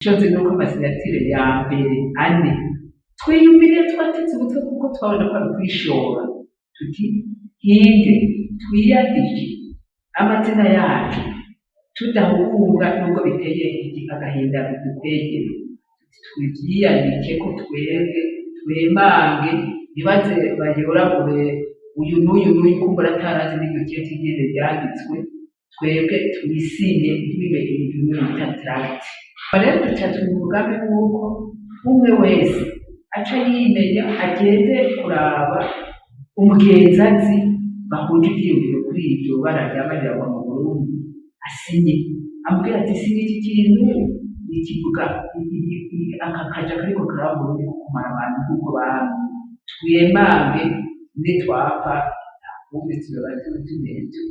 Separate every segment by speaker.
Speaker 1: Ico nzi nuko ama signatures ya mbere ane twiyumviriye, twateze umutwe, kuko twabona ko ari ukwishora, tuti hinge twiyandike amazina yacu tudahugura, nubwo biteye agahinda bidukwegera, tuvyiyandike ko twebwe twemange, ntibaze bayoragure uyu n'uyu n'uyu, kumbura atarazi n'iryo kete ingene ryanditswe. Twebwe twisinye, ntibibe ibintu bimwe bita tract. Rero duca turi umugambi w'uko umwe wese aca yimenya, agende kuraba umugenzi azi bahuje ivyiyumviro kuri iryo bara ryabarirwa mu Burundi, asinye, amubwira ati: "Sinya iki kintu ikivuga aka kaja kariko karaba mu Burundi ko kumara abantu nk'uko bamye, twemange, nitwapfa ntakundi tuzoba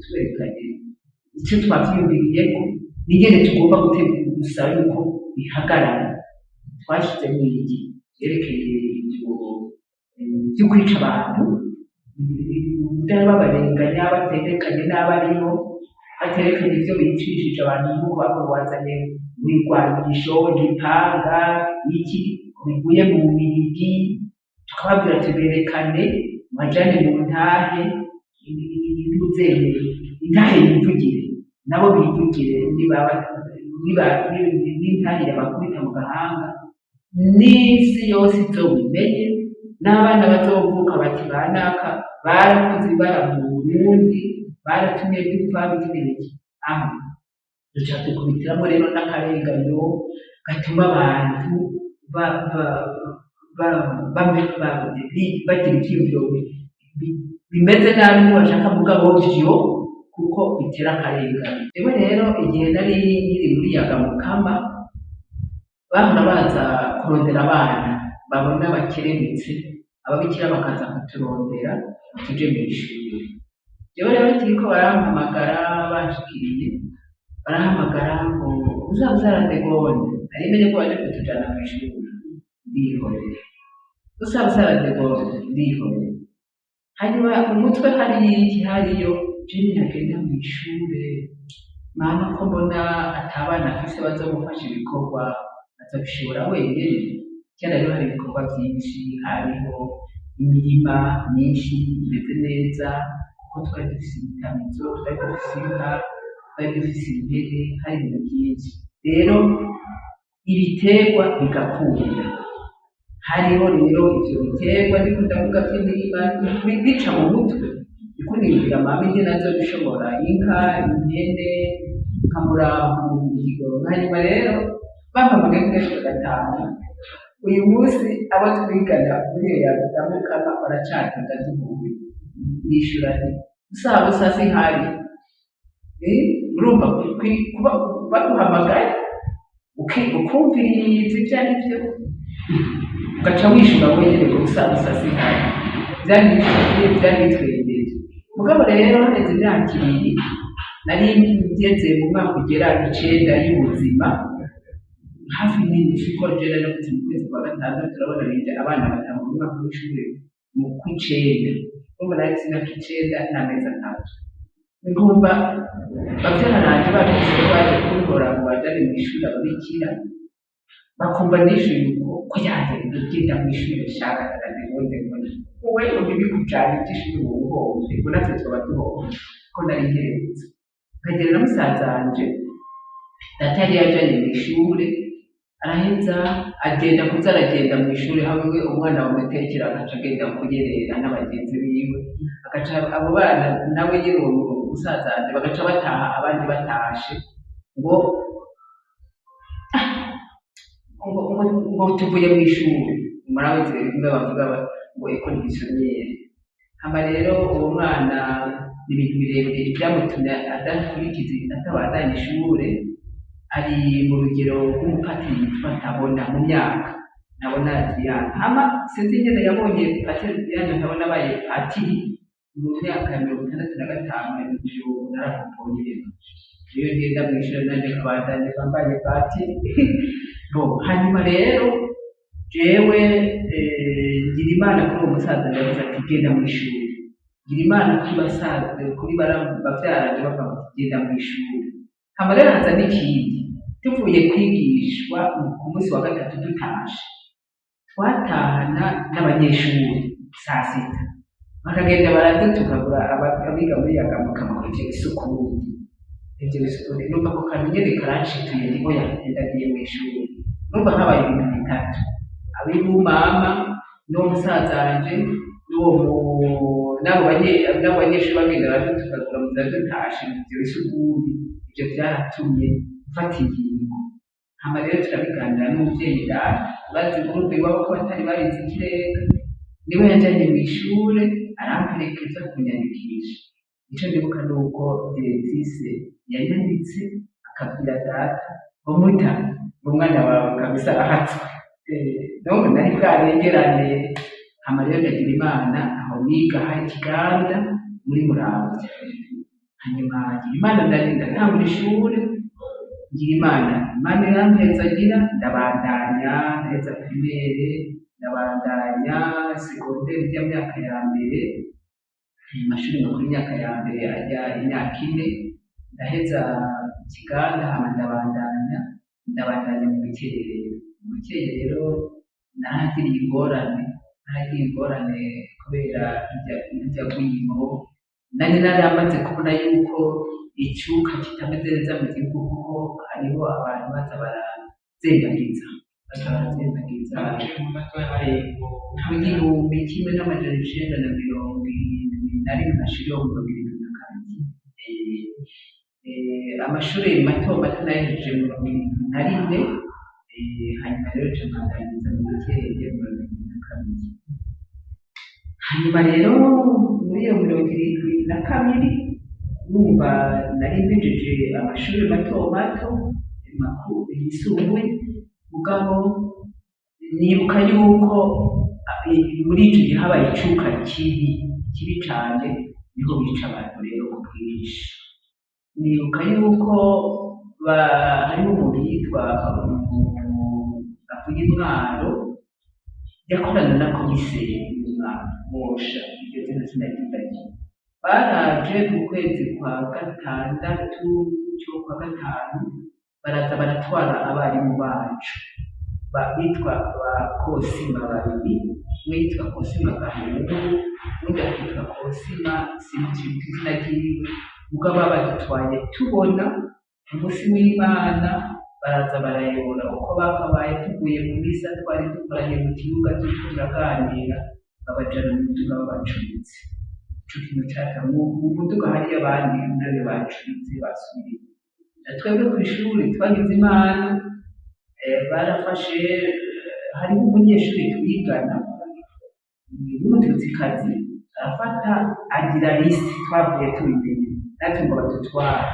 Speaker 1: twerekanye icyo twavyiyumviriyeko n'ingene tugomba gutegura gusaba yuko bihagarara." Twashizemwo iki vyerekeye ivyo vyo kwica abantu babarenganya, baterekanye n'abariho, baterekanye ivyo bicishije abantu, nk'uko bavuga bazanye ibigwanisho, imipanga, iki bivuye mu Bubirigi. Tukababwira tuberekane, bajane mu ntahe, ntuzeye intahe yivugire, nabo bivugire, niba n'intahe yabakubita mu gahanga, n'isi yose izobimenye, n'abana bazovuka bati banaka barakoze ibara mu Burundi, baratumye dupfa, biki n'ibiki. Aho duca dukubitiramo rero n'akarenganyo gatuma abantu bagira ivyiyumviro bimeze nabi, ntibashaka mugabo vyo kuko bitera akarengane. Jewe rero igihe nari nkiri muri Yaga Mukama, bahora baza kurondera abana babona bakerebutse, ababikira bakaza kuturondera ngo tuje mw'ishure. Jewe rero kiriko barampamagara, banshikiriye barahamagara ngo uzabuze Radegonde, nari menye ko baje kutujana mw'ishure, ndihorera. Uzabuze Radegonde, ndihorera. Hanyuma mu mutwe hariyo iki? Hariyo je nagenda mw'ishure, mama ko mbona ata bana afise bazomufasha ibikorwa, azobishobora wenyene? Kera rero hari ibikorwa vyinshi, hariho imirima myinshi imeze neza, kuko twari dufise ibitamizo, twari dufise inka, twari dufise impene, hari ibintu vyinshi. Rero ibiterwa bigakunda. Hariho rero ivyo biterwa ndiko ndavuga vy'imirima bica mu mutwe, ndiko niyumvira mama ingene azobishobora, inka, impene, nkamuraba nkamuvira ikigongo. Hanyuma rero bampamagaye kuri gatanu, uyu munsi abo twigana muri iyo ya Mukama baracaduga duhuye, nishura nti: "Busa sinkari." Urumva kuba baguhamagaye ukumviriza ivyo ari vyo, ugaca wishura wenyene ngo busa busa sinkari. Vyari bitwengeje. Mugabo rero haheze imyaka 2, nari ngeze mu mwaka ugera 9 y'ubuzima, hafi n'indwi, ko jewe navutse mu kwezi kwa gatandatu, turabona bije abana batangura umwaka w'ishure mu kw'icenda. Urumva nari mfise imyaka 9 n'amezi 3. Nkumva bavyara banje bavyise ko baje kuntora ngo banjane mw'ishure, ababikira bakumva nishuye uko ko yaje genda mw'ishure shaka Radegonde, mbona wowe ngo ntibikujane ivy'ishure, wowe uhomvye, ngo natwe twoba duhomvye ko nari nkerebutse. Nkagenda na musaza wanje data yari yajanye mw'ishure, araheza agenda kuza aragenda mw'ishure hamwe umwana bamutekera, agaca agenda kuyerera n'abagenzi biwe, agaca abo bana nawe nyene, uwo musaza wanje, bagaca bataha abandi batashe, ngo tuvuye mw'ishure. Murabizi bimwe bavuga ngo école missionnaire. Hama rero uwo mwana ni ibintu birebire vyamutumye adakurikiza, atabandanya ishure. Ari mu rugero rw'umupatiri yitwa Ntabona, mu myaka Ntabona Adriyani. Hama sinzi ingene yabonye Patiri Adriyani Ntabona abaye patiri mu myaka ya 65, narakuponye iyo ngenda mw'ishure nanje nkabandanya mbaye patiri. Bo hanyuma rero jewe ngira Imana kuri uwo musaza yavuze ati: "Genda mw'ishure." Ngira Imana kuri basaza, kuri bavyaranje bavuga bati: "Genda mw'ishure." Hama rero haza n'ikindi. Tuvuye kwigishwa ku munsi wa gatatu dutashe, twatahana n'abanyeshuri saa sita, bakagenda baradutukagura abiga muri Yagamukama ngo ivyo bisukundi, ivyo bisukundi. Numva ako kantu nyene karanshituye, nti oya, ndagiye mw'ishuri. Numva habaye ibintu bitatu: abibumama n'uwo musazanje n'uwo n'abo banyeshuri bagenda baradutukagura mu nzira dutashe ngo ivyo bisukundi. Ivyo vyaratumye mfata ingingo. Hama rero turabiganira n'umuvyeyi data, bazi groupe iwabo ko batari barize ikirenga, niwe yanjanye mw'ishure aramperekeza kunyandikisha. Ico ndibuka nuko directrice yanyanditse akabwira data ngo muta ngo umwana wawe kabisa arahatswe. Donc nari bwarengerane. Hama rero ndagira Imana, aho niga hari Ikiganda muri Muramvya. Hanyuma ngira Imana ndatangura ishure, ngira Imana, Imana irampezagira, ndabandanya, ndaheza primaire, ndabandanya secondaire irya myaka ya mbere, mu mashuri makuru imyaka ya mbere ajya imyaka 4, ndaheza Ikiganda. Hama ndabandanya mu Bukeye. Rero mu Bukeye rero narahagiriye ingorane kubera rurya rwimo. Nari naramaze kubona yuko icuka kitameze neza mu gihugu, kuko hariho abantu baza barazembagiza. Mu 1971 hashiriho 72. Amashuri mato mato nayahejeje 71, hanyuma rero nca mbandanyiriza mu Bukeye 72. Hanyuma rero muri iyo 72, wumva nari mpejeje amashuri mato mato, makuru yisumbuye, mugabo nibuka yuko muri ico gihe habaye icuka kibi kibi cane, niho bica abantu rero ku bwinshi. Nibuka yuko hariho umuntu yitwa avuye Intwaro, yakorana na komiseri w'Intwaro Mosha, iryo zina sinaryibagiye. Baraje mu kwezi kwa gatandatu cyo kwa gatanu, baraza baratwara abarimu bacu bitwa ba Kosima babiri, umwe yitwa Kosima Gahungu, uwundi akitwa Kosima, sinzi izina ryiwe, mugabo babadutwaye tubona umunsi w'Imana. Baraza barayobora uko bakabaye, tuvuye mu misa twari dukoranye mu kibuga turiko turaganira, babajana mu muduga babacuritse. Ico kintu cata mu muduga hariyo abandi nabe bacuritse basubiriye. Na twebwe kw'ishuri twagize Imana, barafashe hariho umunyeshuri twigana w'Umututsikazi, arafata agira liste. Twavuye tubimenye natwe ngo badutware,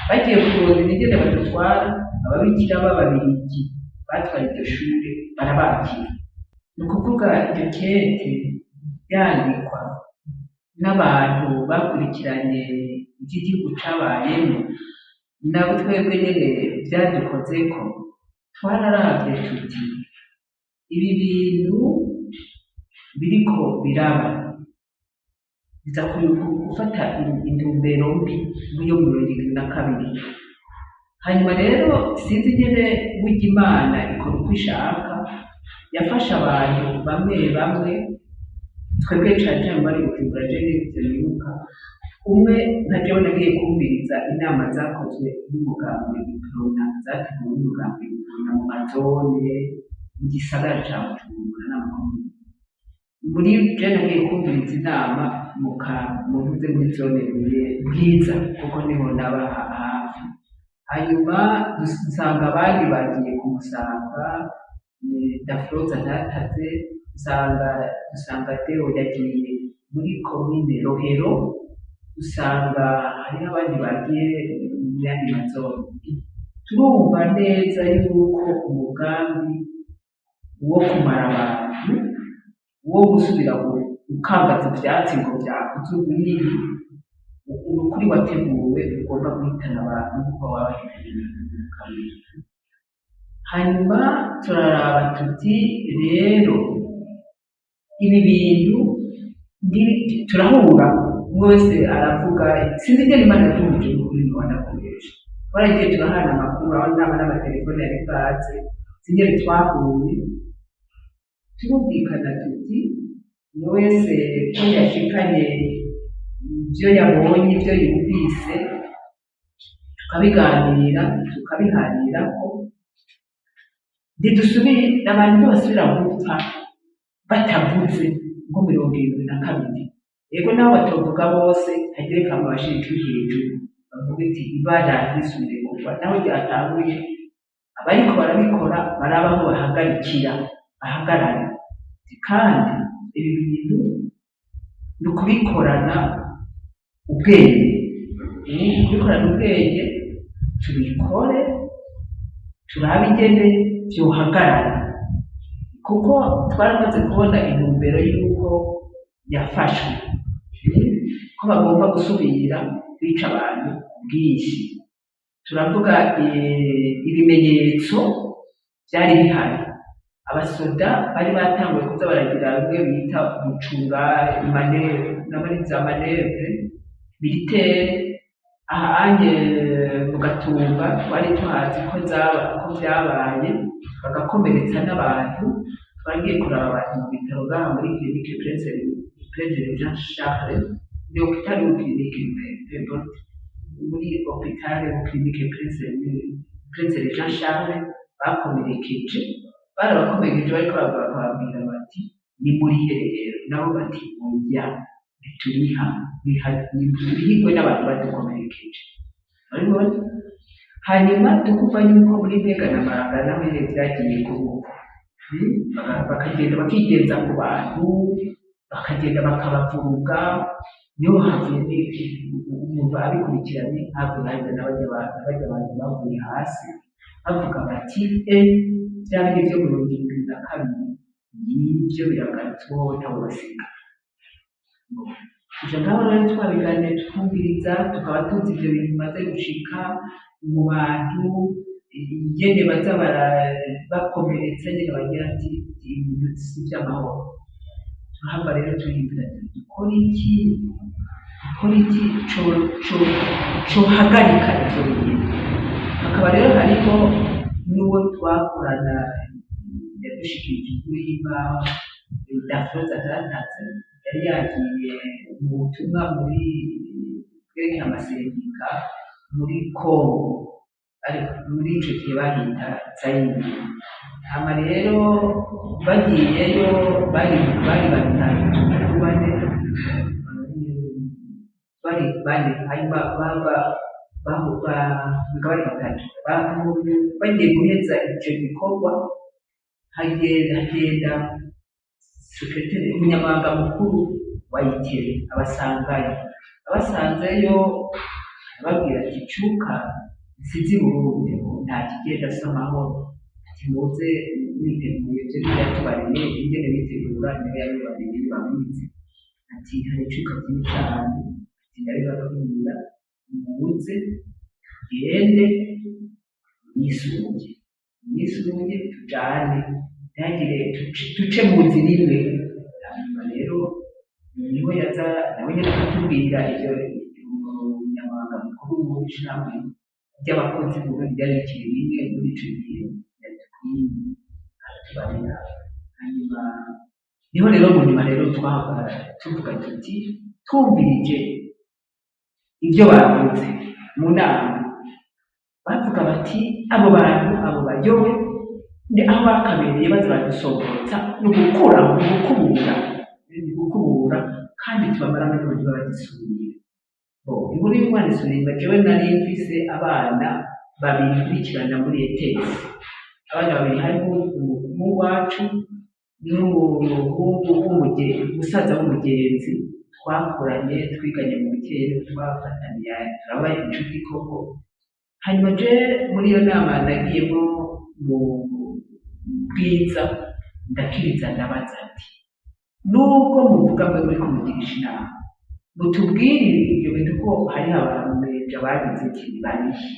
Speaker 1: bagiye kurondera ingene badutwara, ababikira b'Ababirigi batwaye iryo shure barabakira. Ni ukuvuga iryo kete ryandikwa n'abantu bakurikiranye ivy'igihugu cabayemwo, nabo twebwe nyene vyadukozeko. Twararavye tuti ibi bintu biriko biraba biza gufata intumbero mbi muri yo 72. Hanyuma rero sinzi ingene burya Imana ikora uko ishaka, yafashe abantu bamwe bamwe. Twebwe cane cane bari Bujumbura, je nivyo nibuka, umwe nka jewe nagiye kumviriza inama zakozwe n'umugambwe Uprona, zateguwe n'umugambwe Uprona mu mazone mu gisagara ca Bujumbura n'amakomine. Muri je nagiye kumviriza inama mu ntuze muri zone Buye Bwiza, kuko niho naba hafi. Hanyuma nsanga abandi bagiye kumusanga Dafroza ntataze, nsanga Deo yagiye muri komine Rohero, usanga hariho abandi bagiye mu yandi mazone. Turumva neza yuko umugambi wo kumara abantu, wo gusubira gukangaza ivyatsi ngo vyakuze urwiri, ukuri wateguwe ugomba guhitana abantu nkuko wabahitanye 72. Hanyuma turaraba tuti rero ibi bintu turahura, umwe wese aravuga. Sinzi ingene Imana yaduhuje, n'ukuri ntiwanakoresha. Twaragiye turahana amakuru, aho inama n'amatelefone yari bwaze, singene twahuye, turumvikana tuti umwe wese ko yashikanye ibyo yabonye, ibyo yumvise, tukabiganira, tukabihanirako. Ntidusubire, abantu ntibasubira gupfa batavuze nko 72. Yego, naho batovuga bose, hagire kamwe bashira ijwi hejuru bavuga iti ibara ntisubire kugwa. Naho ryatanguye, abariko barabikora baraba aho bahagarikira, bahagarare. Kandi ibi bintu ni ukubikorana ubwenge, kubikorana ubwenge, tubikore turabe ingene vyohagarara, kuko twaramaze kubona intumbero y'uko yafashwe, ko bagomba gusubira kwica abantu ku bwinshi. Turavuga ibimenyetso vyari bihari: abasoda bari batanguye kuza baragira bimwe bita gucunga manœuvre, za manœuvres militaires aha anye mu Gatumba. Twari tuhazi ko zaba, ko vyabaye, bagakomeretsa n'abantu. Twagiye kuraba abantu mu bitaro ngaha muri clinique Prince Jean Charles, ni hôpital ou clinique, peu importe, muri hôpital ou clinique Prince Jean Charles, bakomerekeje, barabakomerekeje, bariko bababwira bati ni murihe rero, nabo bati oya, ntituriha, ntirihigwe n'abantu badukomerekeje. Urabibona? Hanyuma tukumva yuko muri Ntega na Marangara naho nyene vyagiye kubuko, bakagenda bakigenza ku bantu, bakagenda bakabavuruga. Niho havuye umuntu abikurikiranye, havuye haza n'abarya abantu bavuye hasi bavuga bati e bya bindi vyo 72 ngivyo biragarutsweho, ntabo basiga. Kuja ngaho rero twabiganiriye, tukumviriza, tukaba tuzi ivyo bintu bimaze gushika mu bantu, ingene baza bakomeretsa, nyene bagira ati ibintu si ivy'amahoro. Turahava rero turiyumvira ati dukore iki, dukore iki cohagarika ivyo bintu? Hakaba rero hariho n'uwo twakorana yadushikirije inkuru y'imvaho, Dafroza Ntaratse, yari yagiye mu butumwa muri bwerekeye amasendika muri Congo, ariko muri ico gihe bahita Zayire. Hama rero bagiyeyo bari batatu, bane, bari bane. Hanyuma bava bari batatu bagiye guheza ico gikorwa, hagenda secrétaire, umunyamabanga mukuru wa ITB, abasangayo. Abasanzeyo arababwira ati cuka nsize i Burundi nta kigenda asa amahoro, ati muze mwiteguye. Ivyo ntiyatubariye ingene bitegura, niwe yabibariye babizi. Ati hari icuka kibi cane, ati ndabibabwira, muze tugende mwisunge, mwisunge, tujane, ntihagire duce mu nzira imwe. Hanyuma rero niho yaza nawe nyene akatubwira ivyo. Umunyamabanga mukuru w'ishirahamwe ry'abakozi mu Burundi ryari rikiri rimwe muri ico gihe, yatubwiye, aratubarira. Hanyuma niho rero mu nyuma rero twahava tuvuga tuti twumvirije ibyo bavuze mu nama, bavuga bati abo bantu, abo bayobe, ni aho bakabereye baza badusomborotsa, ni ugukura, ni ugukubura, ni ugukubura, kandi tubamara amajwi ntibabagisubira. Bon, inkuru y'umwana isubira inyuma. Jewe nari mfise abana babiri nkurikirana muri ETS, abana babiri, harimo umuhungu wacu n'umuhungu umusaza w'umugenzi twakoranye, twiganye mu bukeye, twafataniye, turaba inshuti koko. Hanyuma je muri iyo nama nagiyemo mu Bwiza, ndakiriza, ndabaza ati nubwo muvuga mwe muri kumugirisha inama, mutubwire ibyo bintu, ko hariho abantu meja bagize iki, barihe?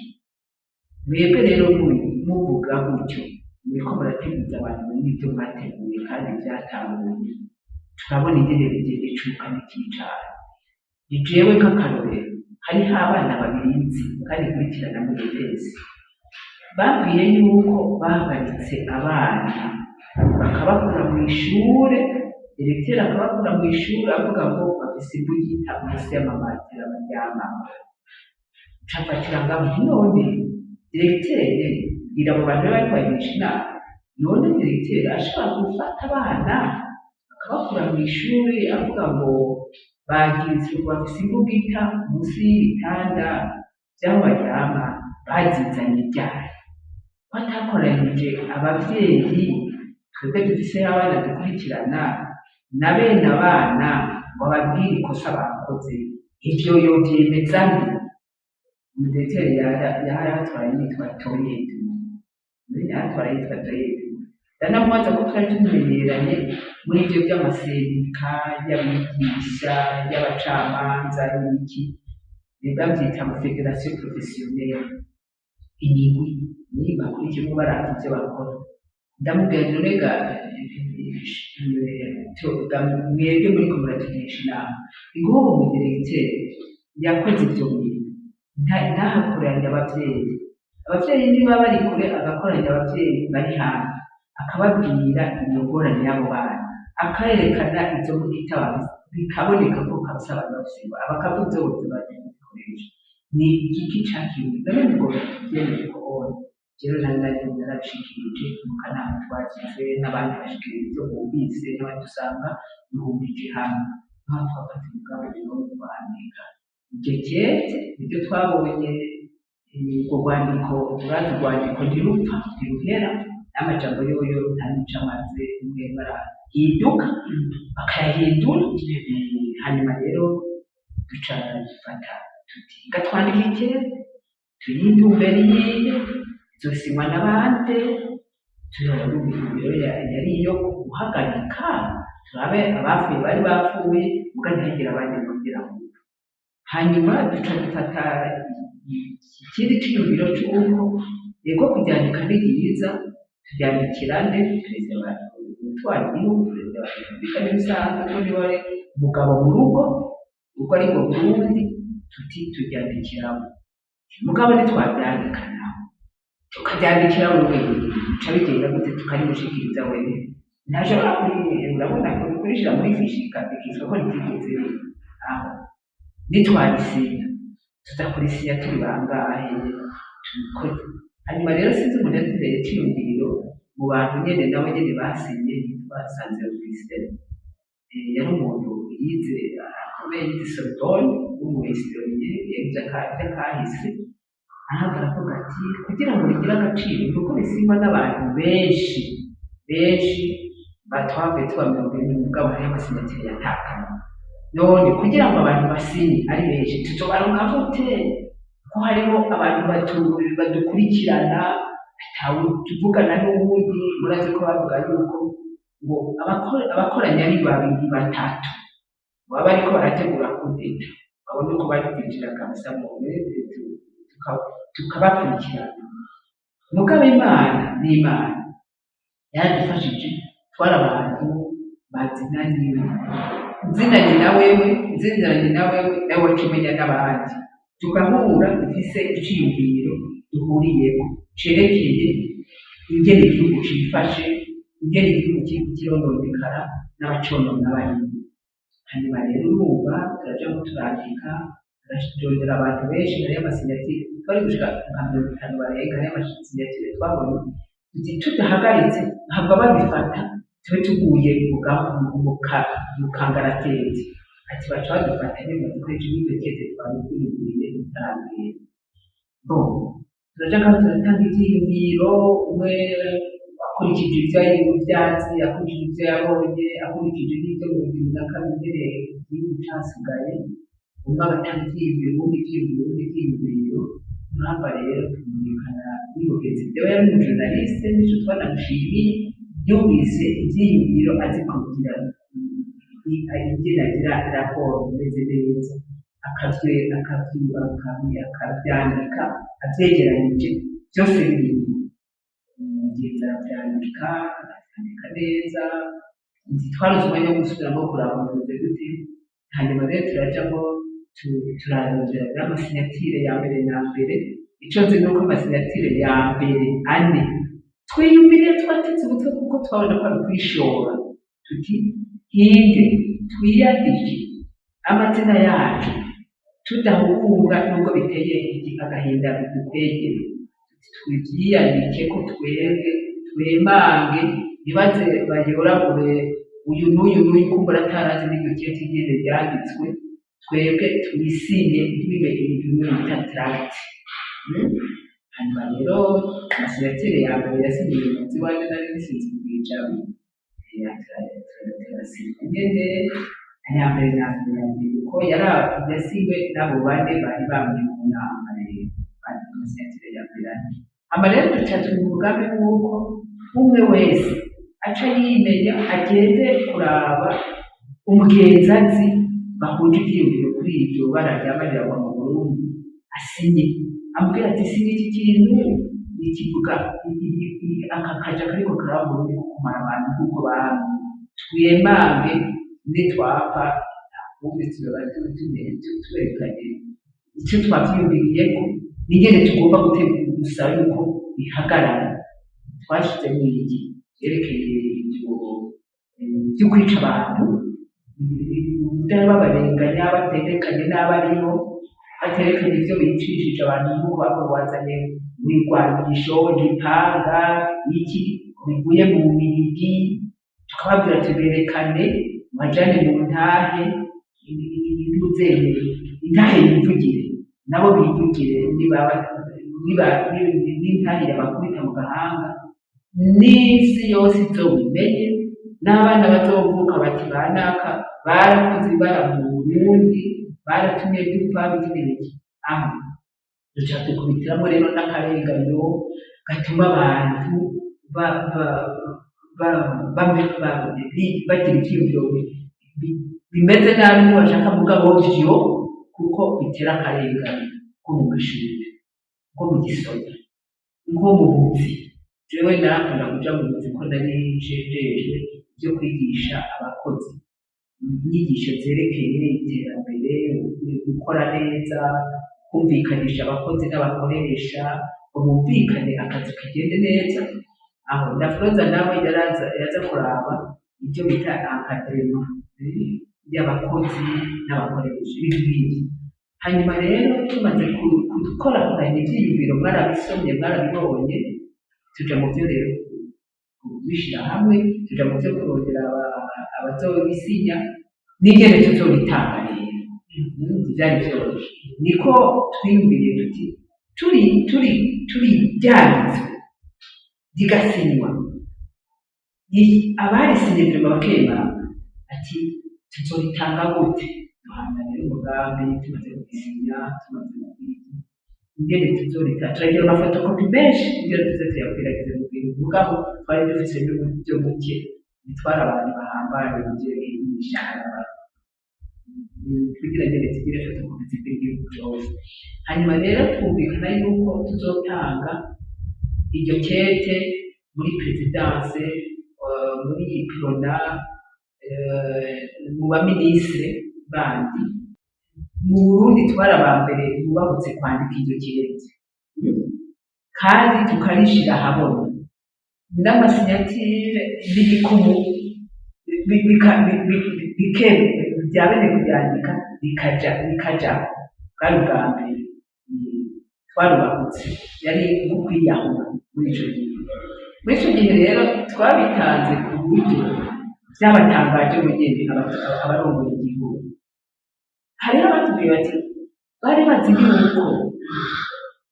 Speaker 1: Mwebwe rero muvuga gutyo, muriko murateguza abantu muri ibyo mwateguye, kandi byatanguye, turabona ingene bigenda icuka n'ikicana. Ni jewe nk'akarorero, Hariho abana babiri nzi kandi nkurikirana muri ETS, babwiye yuko bahagaritse abana bakabakura mu ishure, directeur akabakura mu ishure avuga ngo bafise imbugita munsi y'amamatera baryamako. Ncafatira ngaho nti: "None directeur, bwira abo bantu bariko bagirisha inama, none directeur ashobora gufata abana akabakura mu ishure avuga ngo bagize ngo bafise imbugita munsi y'ibitanda vy'aho baryama, bazizanye ryari? Ko atakoranije abavyeyi, twebwe dufise abana dukurikirana na bene abana, ngo ababwire ikosa bakoze, ivyo yovyemeza nde?" Umudirecteur yari atwaye yitwa Toyedu, yatwara yitwa Toyedu. Ndanamubaza ko twari tumenyeranye muri ivyo vy'amasendika y'abigisha, y'abacamanza n'ibiki, bavyita ngo fédération professionnelle, imigwi niyo bakurikiyemo baravye ivyo bakora. Ndamubwira nti: "None ga mwebwe muriko muratugirisha inama, ngubu umudirecteur yakoze ivyo bintu, ntahakoranye abavyeyi, abavyeyi niba bari kure agakoranya abavyeyi bari hafi, akababwira iyo ngorane y'abo bana, akayerekana izo mbugita bafise, bikaboneka ko kabisa abantu bafise, bakavuga izo boza baje kuzikoresha, ni igiki cakiwe? None mugomba tuvyemere ko ona rero nari narabishikirije mu kanama twagize, n'abandi bashikiriza ivyo bumvise, n'abandi usanga duhurije hamwe, naho twafata umugambi rero wo kwandika iryo kete." Niryo twabonye urwo rwandiko. Urazi, urwandiko ntirupfa, ntiruhera, n'amajambo yoyo nta n'ico amaze, umwe barahinduka bakayahindura. Hanyuma rero duca dufata tuti: "Gatwandika ikete, tuyintumbero iyihe, izosinywa na bande?" Rero yari iyo guhagarika, turabe abapfuye bari bapfuye, muga ntihagire abandi bongera gupfa. Hanyuma duca dufata ikindi ciyumviro c'uko yego kuryandika ni ryiza, turyandikira nde? Perezida wa utwara igihugu, perezida wa repubulika, n'ibisanzwe ko niwe ari umugabo mu rugo, urugo ari rwo Burundi. Tuti turyandikiramo, mugabo ntitwavyandika naho tukaryandikira wewe, bica bigenda gute? Tukarimushikiriza wewe, ntashobora urabona kurishira muri fiche ikandikishwa ko ritigeze aho. Nitwarisinya, tuza kurisinya turi bangahe? Tubikore. Hanyuma rero sinzi umuntu yadutereye iciyumviro mu bantu nyene, nawe nyene basinye, yitwa Sanze Augustin. Yari umuntu yize akomeye, yize Sorbonne, w'umuhistorien, ivy'akahise. Ahava aravuga ati: "Kugira ngo rigire agaciro ni uko risinywa n'abantu benshi benshi." Batwavuye tuba 40, mugabo hariho amasinyatire yatakaye. None kugira ngo abantu basinye ari benshi, tuzobaronka gute, ko hariho abantu badukurikirana, atawe tuvugana n'uwundi? Murazi ko bavuga yuko ngo abakoranye ari babiri batatu baba bariko barategura kudeta, babona uko bari kabisa mu tukabakurikirana. Mugabo Imana ni Imana yaradufashije, twari abantu bazinanye, nzinanye na wewe, nzinanye na wewe, nawe waca umenya n'abandi, tugahura dufise iciyumviro duhuriyeko cerekeye ingene igihugu cifashe, ingene igihugu kiriko kirononekara n'abaconona barimwo. Hanyuma rero urumva turajamwo, turandika, turarondera abantu benshi. Hariyo amasinyatire twari gushika nka 50 barenga. Hariyo amasinyatire twabonye, tuti tudahagaritse hava babifata, tube tuguye mu kangaratete. Ati baca badufata nyene badukoresha n'iryo kete twari twiyumviriye tutaragenda. Bon, turaja ngaho, turatanga ivyiyumviro, umwe akurikije ivyo azi, akurikije ivyo yabonye, akurikije n'ivyo mu 2002 nyene igihugu casigaye. Umwe agatanga ivyiyumviro, uwundi ivyiyumviro, uwundi ivyiyumviro. Turahava rero twumvikana n'umugenzi jewe, yari umujournaliste, nico twanamushimiye, yumvise ivyiyumviro azi kugira ingene agira raporo imeze neza, akavyandika avyegeranije vyose birimwo. Umugenzi aravyandika, aravyandika neza. Ntitwaronse umwanya wo gusubiramwo kuraba ngo bimeze gute. Hanyuma rero turajamwo. Turarondera rero ama signatures ya mbere na mbere. Ico nzi nuko ama signatures ya mbere ane twiyumviriye, twateze umutwe, kuko twabona ko ari ukwishora, tuti hinge twiyandike amazina yacu tudahugura, nubwo biteye agahinda bidukwegere, tuvyiyandike ko twebwe twemange, ntibaze bayoragure uyu n'uyu n'uyu, kumbura atarazi n'iryo kete ingene ryanditswe. Twebwe twisinye, ntibibe ibintu bimwe bita tract. Hanyuma rero ama signatures ya mbere yasinyiwe mu nzu iwanje, nari nisize kw'ijabu, turasinya nyene aya mbere na mbere ya mbere, kuko yasinywe n'abo bane bari bamwe mu nama. Rero ama signatures ya mbere ane. Hama rero duca turi mu mugambi w'uko umwe wese aca yimenya, agende kuraba umugenzi azi bahuje ivyiyumviro kuri iryo bara ryamarira mu Burundi, asinye, amubwira ati: "Sinya iki kintu nikivuga aka kaja kariko karaba mu Burundi ko kumara abantu nk'uko bamye, twemange, nitwapfa ntakundi tuzoba twerekanye icyo twavyiyumviriyeko n'ingene tugomba gutegura gusaba yuko bihagarara." Twashizemo iki vyerekeye ivyo vyo kwica abantu babarenganya, baterekanye n'abariho, baterekanye ivyo bicishije abantu, nk'uko wazanye ibigwanisho, igipanga, iki bivuye mu Bubirigi, tukababwira tuberekane, bajane mu ntahe, ntuzeye intahe yivugire, nabo bivugire, niba n'intahe yabakubita mu gahanga, n'isi yose izobimenye, n'abana bazovuka bati banaka barakoze ibara mu Burundi, baratumye dupfa, biki n'ibiki. Aho duca dukubitiramo rero n'akarenganyo gatuma abantu bagira ivyiyumviro bimeze nabi, ntibashaka mugabo vyo, kuko bitera akarengane nko mu mashure, nko mu gisoda, nko mu buzi. Jewe narakunda kuja mu buzi ko nari njejwe ivyo kwigisha abakozi inyigisho zerekeye iterambere, gukora neza, kumvikanisha abakozi n'abakoresha ngo bumvikane, akazi kagende neza. Aho Dafroza nawe yaraza, yaza kuraba ibyo bita encadrement y'abakozi n'abakoresha, ibintu nk'ivyo. Hanyuma rero tumaze gukorakoranya ivyiyumviro, mwarabisomye, mwarabibonye, tuja mu vyo rero kubishira hamwe, tuja mu vyo kurondera abazobisinya n'ingene tuzobitanga. Rero ntivyari vyoroshe, niko twiyumviriye tuti turi ryanditswe rigasinywa, abarisinye vraiment bakemanga, ati tuzoritanga gute? Duhana rero umugambi, tumaze kubisinya, tumaze ingene tuzorita, turagira ama photocopies menshi kugira tuze tuyakwiragize mu gihugu. Mugabo twari dufise n'uburyo buke, ntitwari abantu bahambaye mu vyerekeye n'imishahara, kugira nyene tugire photocopie zikwiye igihugu cose. Hanyuma rero twumvikana yuko tuzotanga iryo kete muri présidence, muri Uprona, mu baminisitiri bandi mu Burundi. Twari aba mbere bubahutse kwandika iryo kete kandi tukarishira ahabona n'ama signatures n'igikumu bya bene kuryandika bikaja bikajako. Bwari ubwa mbere twarubahutse, yari nko kwiyahura muri ico gihe. Muri ico gihe rero twabitanze ku buryo vyabatangaje bonyene abarongoye igihugu. Hariho abatubwiye bati bari bazi yuko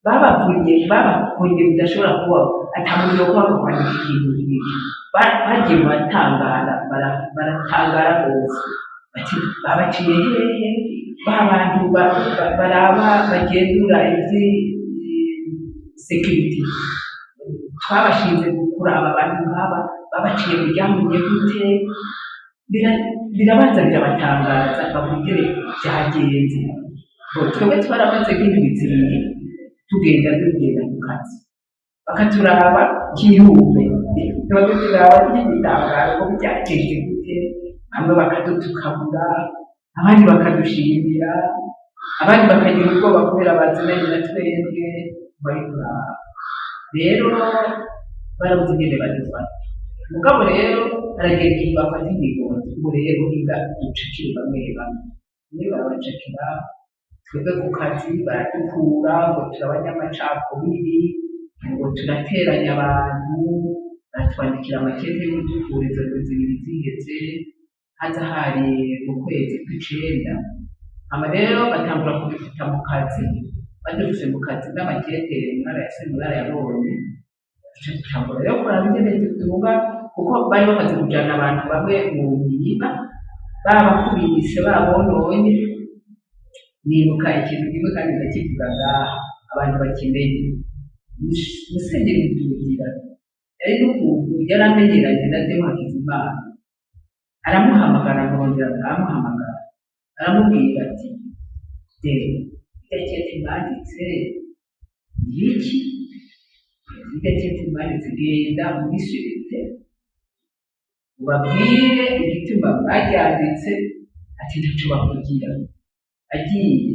Speaker 1: babavunye, babakonye bidashobora kubaho, ata muntu yokuba kwandika ikintu nk'iki. Bagiye baratangara, baratangara rwose, bati babaciye hehe ba bantu baraba bagenzura ivyi sécurité twabashinze kuraba abantu nk'aba, babaciye mu ryahumye gute? Birabanza birabatangaza, bakubwire byagenze. Twebwe twaramaze nk'indwi 2 tugenda tugenda ku kazi, bakaturaba kiyumbe, bakaturaba nk'igitangaro ko byagenze gute, bamwe bakadutukabura, abandi bakadushimira. Abandi bakagira ubwoba kubera bazinanye na twebwe bari kuraba. Rero barabuze ingene badufata. Mugabo rero haragera igihe bafata ingingo bati: "Ubu rero hinga ducakire bamwe bamwe." Bamwe barabacakira, twebwe ku kazi baradukura ngo turi abanyamacakubiri, ngo turateranya abantu. Baratwandikira amakete yo kudukura. Izo ndwi 2 ziheze, haza hari mu kwezi kw'icenda. Hama rero batangura kudufuta mu kazi. Badufuse mu kazi n'amakete mwarayasomye, mwarayabonye. Duca dutangura rero kuraba ingene tuduga, kuko bari bamaze kujana abantu bamwe mu mirima, babakubise, babononye. Nibuka ikintu kimwe kandi ndakivuga ngaha abantu bakimenye. Musenyeri Mudugira yari n'ukuntu yari amenyeranye na Deo Hakizimana, aramuhamagara, amurondera, aramuhamagara, aramubwira ati: "Deo, irya kete mwanditse ni iki? Irya kete mwanditse, genda muri sûreté ubabwire igituma mwaryanditse." Ati: "Ntaco bakugira." Agiye,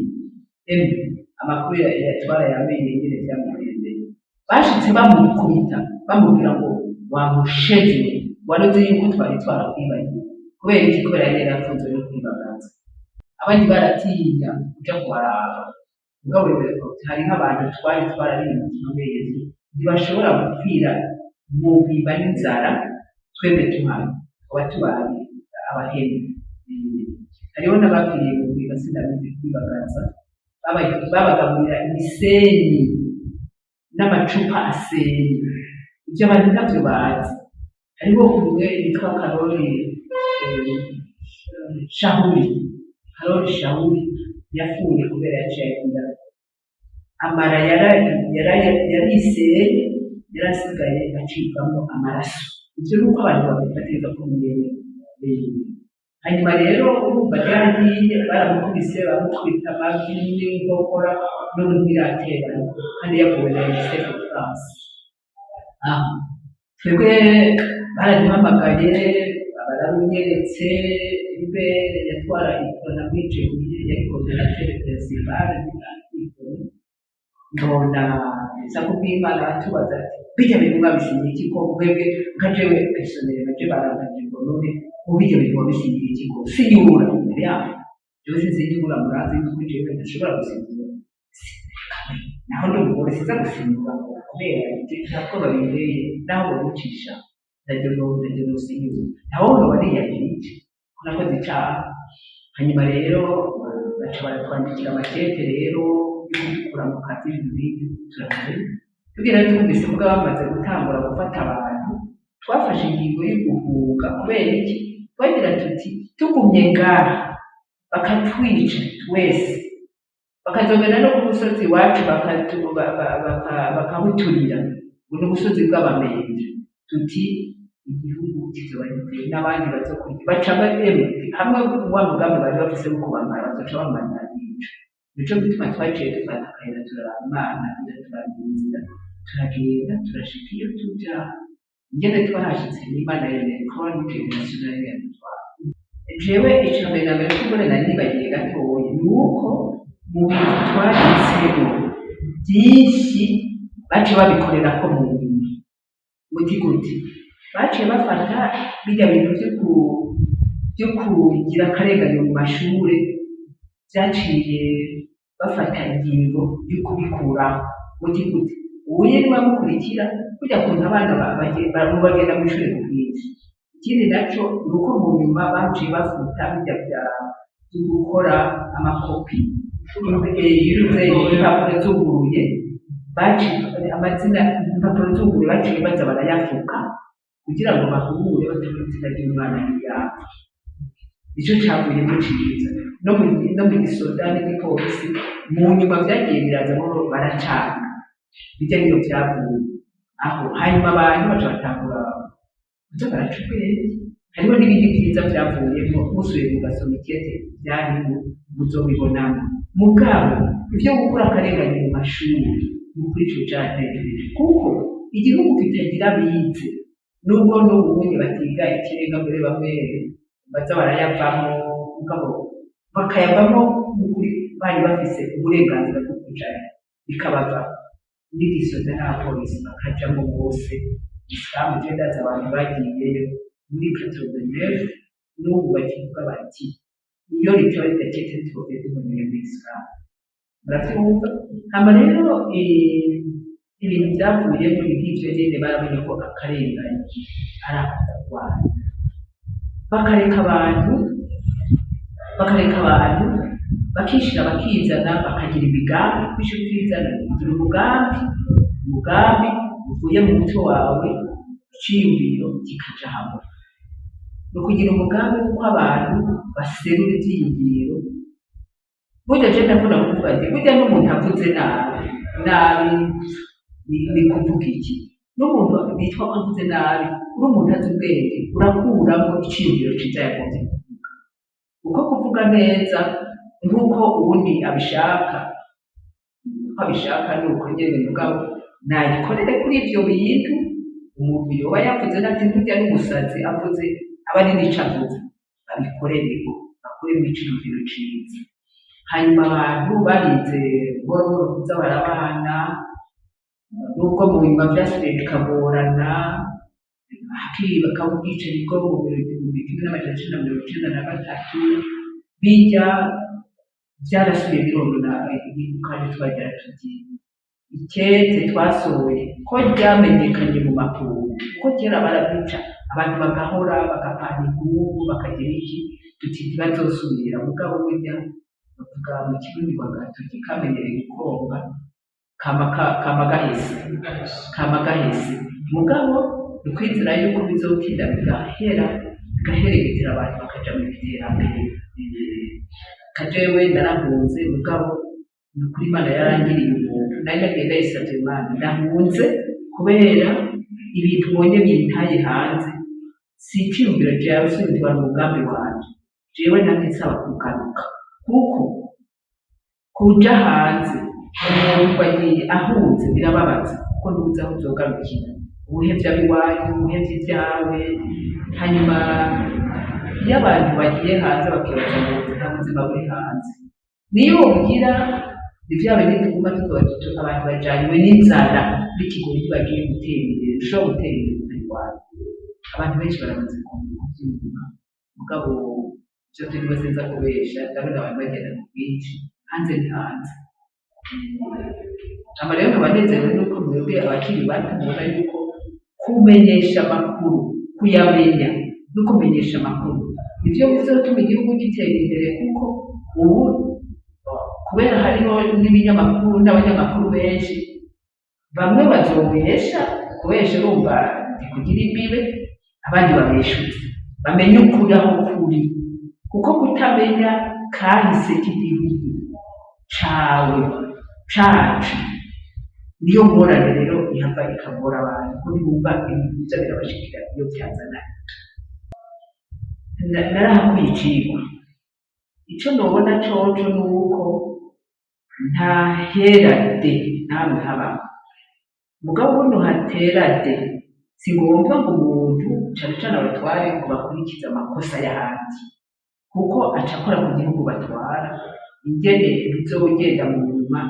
Speaker 1: emwe, amakuru yatwara yamenye ingene vyamugendeye. Bashitse bamukubita, bamubwira ngo: "Wamusheze, waruzi yuko twari twarakwibagiwe." Kubera iki? Kubera yari yarafunzwe no kwibagaza. Abandi baratinya kuja kubaraba. Mugabo rero hari nk'abantu twari twarariye umutima mezi, ntibashobora gupfira mu mpimba n'inzara twebwe tuhari, twaba tubaye abahemu. Hariho n'abapfiriye mu mpimba, sinabizi, kwibagaza. Babagaburira imisenyi n'amacupa asenye. Ibyo abantu ntabyo bazi. Hariho umwe yitwa Karori Shahuri, Karori Shahuri, yapfuye kubera yaciye agira amara yariseye, yarasigaye acibwamo amaraso. Ibyo ni uko abantu babifatiriza ko bimene. Hanyuma rero urumva yaragiye, baramukubise, baramukubita amavi n'inkokora, n'ubu ntiraterana, kandi yavuwe na UNICEF France. Aho twebwe baraduhamagaye, bararunyeretse. Ibe yatwara Uprona muri ico gihe, yari coordonnateur principal. Mbona nza kubw'Imana, aratubaza ati: "Bijya bintu mwabisinyiye iki? Ko mwebwe nka jewe personnel baje barangaje ngo none ubu bijya bintu wabisinyiye iki? Ko sinyura imbere yabo." Jewe sinsinyura, murazi yuko jewe ntashobora gusinyura. Naho ndi umugore, siza gusinyura kubera ntabwo babinteye, naho babicisha ntajya no sinyura, naho noba niyagirije ko nakoze icaha. Hanyuma rero baca baratwandikira amakete rero yo kudukura mu kazi, ibintu nk'ibyo. Turagenda tugera, twumvise ubwo bamaze gutangura gufata abantu, twafashe ingingo yo guhunga. Kubera iki? Twagira tuti: "Tugumye ngaha bakatwica twese, bakazogenda no ku musozi iwacu bakawuturira, ngo ni ubusozi bw'Abamenje." Tuti: "Igihugu kizoba giteye n'abandi bazokurya." Baca emwe hamwe wa mugambi bari bafise wo kubamara, bazoca bamara bica. Nico gituma twaciye dufata akayira, turaraba Imana iraturangira inzira, turagenda, turashika iyo tuja. Ingene twahashitse n'Imana yemeye, Croix Rouge Internationale yadutwara. Jewe ica mbere na mbere kumbure nari nibagiye gatoya ni uko mu bintu twanditsemo byinshi baciye babikorerako mu nyuma. Muti gute? Baciye bafata birya bintu vyo kugira akarengane mu mashure, vyaciye bafata ingingo yo kubikuraho. Muti gute? Ubuye niba mukurikira kurya kuntu abana bagenda mw'ishure ku bwinshi. Ikindi naco ni uko mu nyuma baciye bafuta birya vyo gukora amakopi impapuro zuguruye. Baciye amazina, impapuro zuguruye, baciye baza barayafuka kugira ngo bahure batabona izina ry'umwana n'iyabo. Nico cavuyemo ciza. No mu gisoda n'igipolisi mu nyuma vyagiye birazamo, baracanga bijya niyo vyavuye aho. Hanyuma abantu baca batangura kuza baraca ubwenge. Hariho n'ibindi vyiza vyavuyemo, musubiye mugasoma ikete vyarimo muzobibonamo. Mugabo ivyo gukura akarengane mu mashuri, ni ukuri ico caratekereje, kuko igihugu kitagira abize, nubwo n'ubunye batiga ikirenga, mbere bamwe baza barayavamo, mugabo bakayavamo. n'ukuri bari bafise uburenganzira bwo kujayo, bikabava n'igisoda n'abapolisi bakajamwo bose. Isilamu, je ndazi abantu bagiyeyo muri 89, n'ubu bakivuga bati iyo ritaba ridaketse ntitwobe duhoneye muri isilamu. Muravyumva? Hama rero ibintu vyavuyemo ni nk'ivyo nyene. Barabonye ko akarengane ari ako kurwanya, bakareka abantu bakishira bakizana, bakagira imigambi. Kwishira ukizana, kugira umugambi uvuye mu mutwe wawe, iciyumviro kikaja hamwe. Ni ukugira umugambi w'uko abantu baserura ivyiyumviro. Burya je ndakunda kuvuga nti burya n'umuntu avuze nabi nabi, ni kuvuga iki? N'umuntu bitwa ko avuze nabi, uri umuntu azi ubwenge, urakuramo iciyumviro ciza yagombye kuvuga. Uko kuvuga neza nk'uko uwundi abishaka, uko abishaka ni uko nyene, mugabo nayikorere kuri ivyo bintu. Umuntu yoba yavuze ati nturya n'umusazi avuze, aba ari n'ico avuze, babikorereko, bakuremo iciyumviro ciza. Hanyuma abantu barize buhoro buhoro kuza barabana, nubwo mu nyuma vyasubiye bikagorana, hakaba ubwicanyi bwo mu 1993. Bijya vyarasubiye bironona igihugu, kandi twagira tuti ikete twasohoye ko ryamenyekanye mu makungu, kuko kera barabica abantu bagahora bagapana inkungu bakagira iki, tuti ntibazosubira. Mugabo burya bavuga mu Kirundi ngo agatoki kamenyereye gukonga kama gahese, kama gahese. Mugabo ni ukwizera yuko bizotinda bigahera, bigaheregetera, abantu bakaja mu iterambere. Kajewe narahunze, mugabo ni ukuri Imana yarangiriye ubuntu. Nari nagiye ndayisavye Imana, ndahunze kubera ibintu ubonye bintaye hanze, si iciyumviro jewe, sindwara umugambi wanje. Jewe namye nsaba kugaruka, kuko kuja hanze umuntu wagiye ahunze birababaza, kuko ntuzi aho uzogarukira, ubuhevye ab'iwanyu, ubuhevye ibyawe. Hanyuma iyo abantu bagiye hanze bakibaza ngo nta buzima buri hanze, niyo wobugira ni vya bindi tuguma tuvuga tuti abantu bajanywe n'inzara n'ikigoyi, ntibagiye gutera imbere. Ushobora gutera imbere utarwaye. Abantu benshi baramaze kuvyumva, mugabo ivyo turimo sinza kubesha, ndabona abantu bagenda ku bwinshi hanze, ni hanze. Hama rero nkaba nezerewe nuko mwebwe abakiri bato mubona yuko kumenyesha amakuru, kuyamenya no kumenyesha amakuru nivyo bizotuma igihugu gitera imbere, kuko ubu kubera hariho n'ibinyamakuru n'abanyamakuru benshi, bamwe bazobesha, kubesha urumva ntikugira imbibe, abandi babeshuze, bamenye ukuri aho kuri, kuko kutamenya kahise k'igihugu cawe, cacu, niyo ngorane rero ihava ikagora abantu, kuko ntibumva ibintu biza birabashikira iyo byazananye. Narahakuye icigwa. Ico nobona coco nuko nta hera de namwe habaho, mugabo buno hatera de si ngombwa ngo umuntu, cane cane abatware, ngo bakurikize amakosa y'ahandi, kuko aca akora ku gihugu batwara. Ingene bizogenda mu nyuma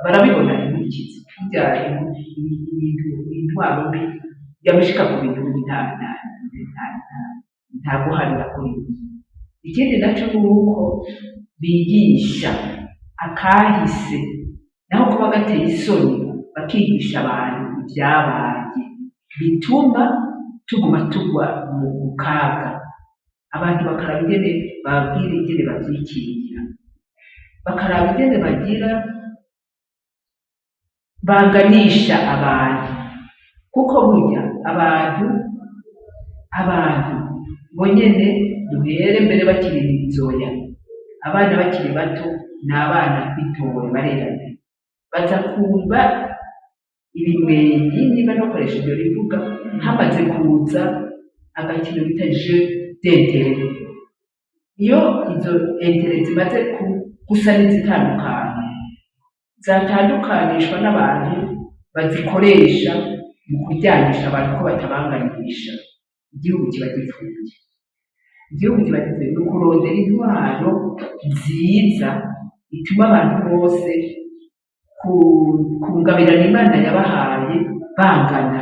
Speaker 1: barabibona inkurikizi. Burya ibintu, intwaro mbi yamishika ku bintu bibi, nta guharira kuri. Ikindi naco ni uko bigisha akahise, naho kuba gateye isoni, bakigisha abantu ivyabaye bituma tuguma tugwa mu kaga. Abantu bakaraba ingene bababwira ingene bavyikingira, bakaraba ingene bagira banganisha abantu, kuko burya abantu bonyene duhere mbere bakiri inzoya, abana bakiri bato, ni abana bitowe barerana, baza kumva ibimwenyi, niba nokoresha iryo rivuga, hamaze kuza agakino bita jeu d'intérêt. Iyo izo intérêts zimaze gusa n'izitandukanye, zatandukanishwa n'abantu bazikoresha mu kuryanisha abantu, ko batabanganisha, igihugu kiba gipfuye. Igihugu kiba gipfuye ni ukurondera intwaro nziza ituma abantu bose ku ngabirano Imana yabahaye bangana.